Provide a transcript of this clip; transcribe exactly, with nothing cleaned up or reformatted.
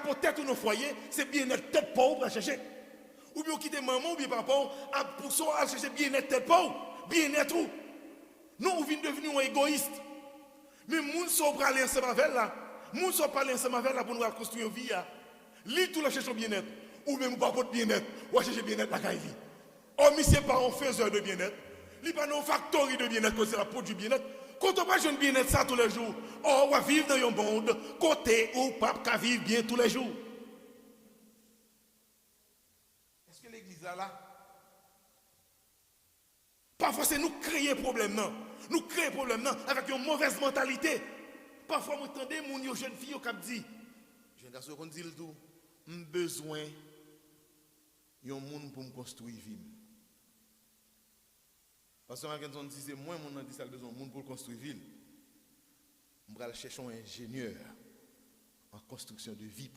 Pou tèt ou nan fwaye, se byennèt tèt pa w ou pral chèche. Oubyen ou kite manman oubyen papa w ap pouse w al chèche byennèt tèt pa w, byennèt ou. Non, ou vin devni yon egoyis. Men moun sa w prale ansanm avè l la, moun sa w pale ansanm avè l la pou nou al konstwi yon vi a, li tou l ap chèche yon byennèt. Ou menm ou pa pot byennèt, w ap chèche byennèt lakay li. Ò, misye pa yon fezè de byennèt. Li pa nan yon faktori de byennèt kote l ap pwodui byennèt. Kote w pral jwenn byennèt sa toulèjou? Ò, w ap viv nan yon mond kote ou p ap ka viv byen toulèjou. Èske legliz la la? Pafwa se nou k kreye pwoblèm nan. Nou kreye pwoblèm nan avèk yon movèz mantalite. Pafwa mwen tande moun yo, jèn fi yo k ap di, jèn gason yo konn di l tou, "M bezwen yon moun pou m konstwi vi m." Pastè Mackenson, si se mwen, moun nan di sa l bezwen yon moun pou l konstwi vi l, m pral chèche yon enjenyè an konstriksyon de vi